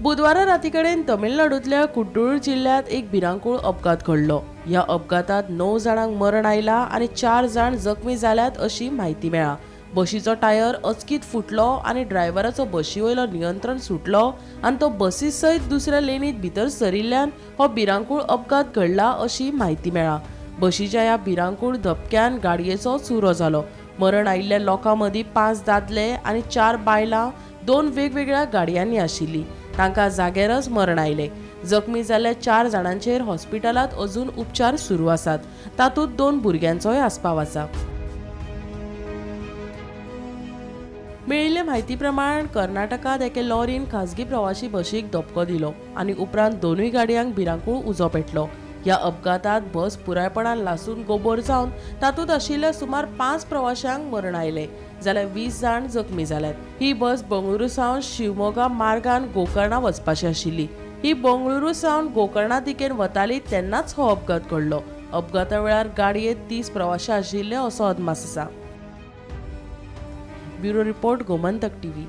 बुधवारा राती कडेन तमिळनाडूंतल्या कुड्डूर जिल्ल्यांत एक भिरांकूळ अपघात घडलो. ह्या अपघातांत 9 जाणांक मरण आयला आनी 4 जाण जखमी जाल्यात अशी म्हायती मेळ्ळा. बशीचो टायर अचकीत फुटलो आनी ड्रायव्हराचो बशी वयलो नियंत्रण सुटलो आनी तो बसी सयत दुसऱ्या लेनीत भितर सरिल्ल्यान हो भिरांकूळ अपघात घडला अशी म्हायती मेळ्ळा. बशीच्या ह्या भिरांकूळ धपक्यान गाडयेचो चुरो जालो. मरण आयिल्ल्या लोकां मदीं 5 दादले आनी 4 बायलां 2 वेगवेगळ्या गाडयांनी आशिल्ली. तांकां जाग्यारच मरण आयलें. जखमी जाल्ल्या 4 जाणांचेर हॉस्पिटलांत अजून उपचार सुरू आसात. तातूंत 2 भुरग्यांचोय आस्पाव आसा. मेळिल्ले म्हायती प्रमाण कर्नाटकांत एके लॉरीन खाजगी प्रवासी बशीक धपको दिलो आनी उपरांत 2 गाडयांक भिरांकूळ उजो पेटलो. ह्या अपघातांत बस पुरायपणान लासून गोबोर जावन तातूंत आशिल्ल्या सुमार 5 प्रवाशांक मरण आयलें जाल्यार 20 जाण जखमी जाल्यात. ही बस बंगळुरू सावन शिवमोगा मार्गान गोकर्णा वचपाची आशिल्ली. ही बंगळुरू सावन गोकर्णा दिकेन वताली तेन्नाच हो अपघात घडलो. अपघाता वेळार गाडयेंत 30 प्रवाशी आशिल्ले असो अदमास आसा. Bureau report, Gomantak TV.